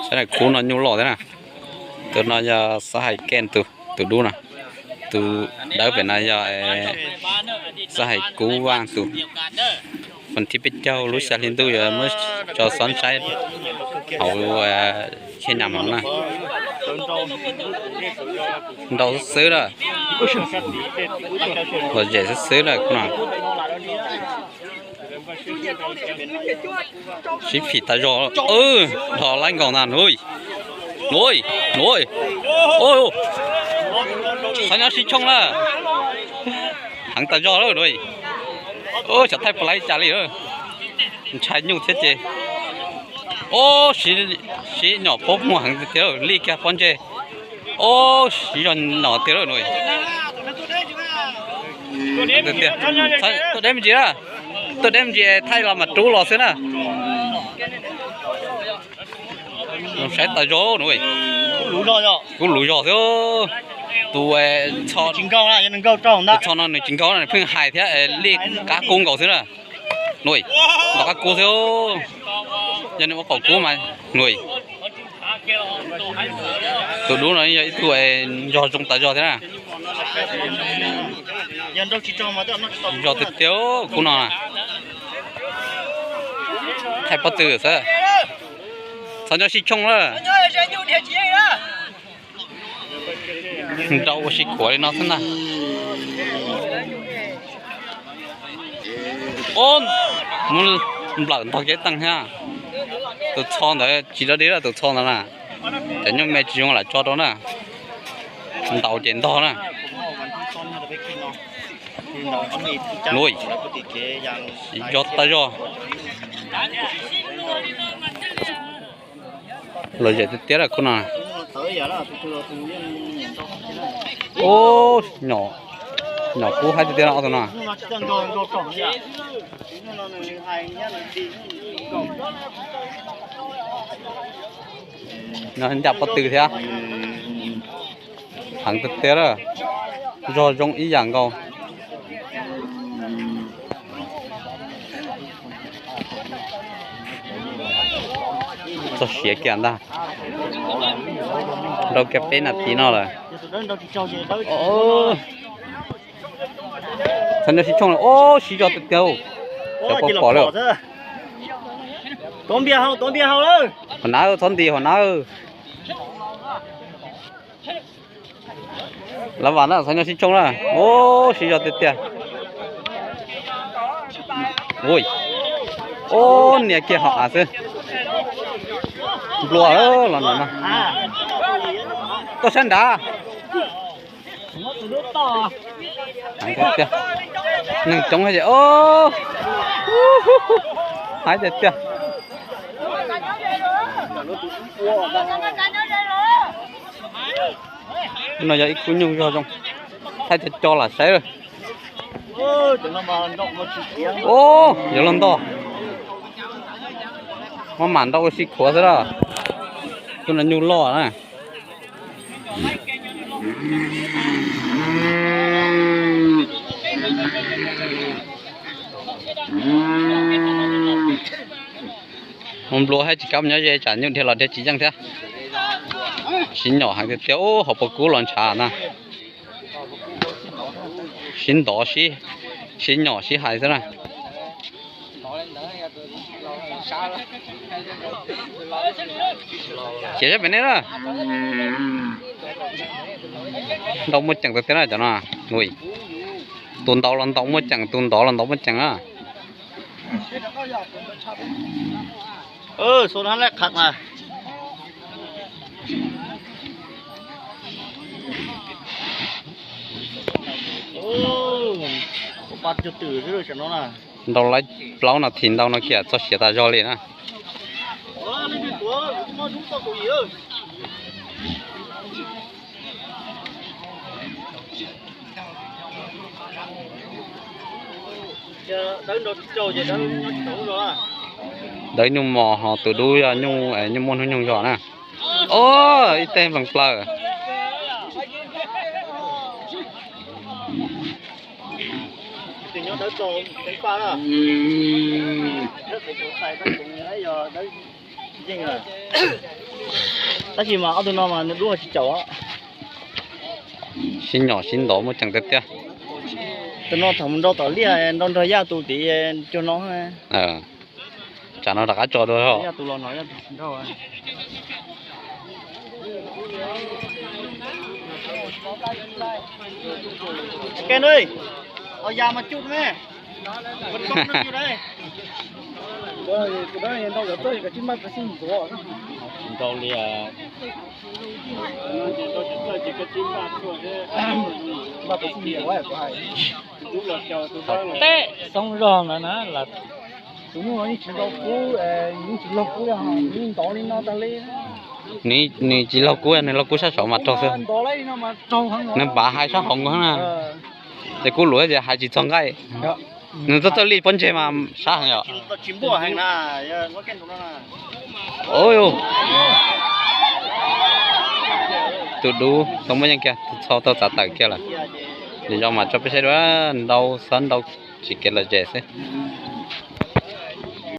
Saib na, kub no nyuj loj thiab na. Tus no yog Xab Hais Keej tus, tus dub no. Tus dawb pem no yog Xab Hais Kub Vaj tus. Vas thib peb caug lub xya hli ntuj yuav muab tso xob saib hauv Thiab Nyab Moov na. Nrau xwb xwb lawm. Lom zem xwb xwb lawm khub no. Sib phim tas zog. Dhos laib nkaus ntag nuj. Nuj, nuj. Xov nyob sib tshooj lawm. Heev tas zog lawm nuj. Xyov thaij puas laib cas li. Ntshai nyuj thiab ces. Ob, sib nyom pob muag heev tiag tiag, li kiag pob ntseg. Ob, sib zog nyom tiag lawm nuj. Tuaj deb me ntsis, tuaj deb me ntsis thaij los mas rub los xwb na. Zoo saib tas zog nuj. Kub luv zog xwb. Tus txho no nws tsis nkaug, nws pheej hais thiab li qab kub nkaus xwb na. Nuj, ntaus qab kub xwb. Yog nws ua qaum kub mas nuj. Tus dub no yog ib tug nrog zoo tas zog thiab na. Zog tiag tiag kub no. Thaij pob tw xwb. Txhob nyob sib tshooj lawm. Nrau ua si khuav li no xwb ntag. Ob, muab nplawm ntog cev teeg thiab. Tus txho ntawd tsis dog dig lawm, tus txho ntawd na. Cov nyuj me tsis zoo lam tso rau na. Ntaus ces ntog na. Nuj, zog tas zog. Lom zem tiag tiag lawm khub no. Ub, nyom kub haib tiag tiag no ob tug no. No ncaj pob tw thiab. Heev tiag tiag lawm. Zog zoo ib yam nkaus. Txog siav kiag ntag. Nrau kiag peb nas this no lawm. Txhob nyob sib tshooj, ob, sib zog tiag tiag. Xyov puas pom li. Hov na, txhob nti hov na. Lawv vam na, txhob nyob sib tshooj na. Ub, sib zog tiag tiag. Ub, nias kiag hauv av xwb. Nplua los no. Tuaj sab nrad. Neeg coob ces, haib tiag tiag. No yog ib khub nyuj zog zoo, thaij co co lam saib lawm. Ub, yuav luag ntog. Maj mam nrau ua si khuav xwb lawm. Tus no nyuj loj na. Mus nplua haib tsis kam nyob ze tsam nyuj dhia los dhia tsis yeej thiab. Sib nyom heev tiag tiag, ub, hauv paus kub los ntshav na. Sib ntov, sib nyom sib hais xwb na. Cia saib pem nej na. Ntau muaj ceem tiag tiag na cov no. Tus ntaus los ntaus muaj ceem, tus ntov los ntov muaj ceem na. Nrau laib plaub nas this ntau no kiag txog siav tas zog li na. Dawb nyuj mos ho tus dub yog nyuj, nyuj muaj hnub nyoog zog na. Ob, ib teg nplees plaws. Tab sis mas ob tug no mas nws dub tsis caum. Sib nyom sib ntov muaj ceem tiag tiag. Tus no thaum mus nrau tom liaj nrau nrog Yaj tus tim cuag no. Tsam no rov qab tso dua. Tsis nrau li. Teb xoob zog ntawd na, tus muaj yeej tsis laug kub, yeej tsis laug kub, yeej ntov li no tag li. Nws tsis laug kub, nws laug kub sab saud mas raug xwb. Nws npav hais sab hauv nkaus na. Ces kub luav ces hais tsis txog nqaij. Nws txawj txawj lij pob ntseg mas sab heev yom. Tus dub tau muaj yeej kiag, tus txhau tau txav tawm kiag lawm. Yog mas tso peb saib dua, nrau xab nrau tsis kev lom zem xwb.